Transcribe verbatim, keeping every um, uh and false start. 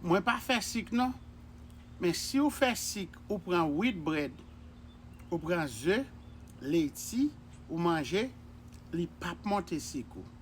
Mwen pa fè sik non. Men si w fè sik, ou pran wheat bread, ou pran ze, leti, ou manje, li p ap monte sik ou.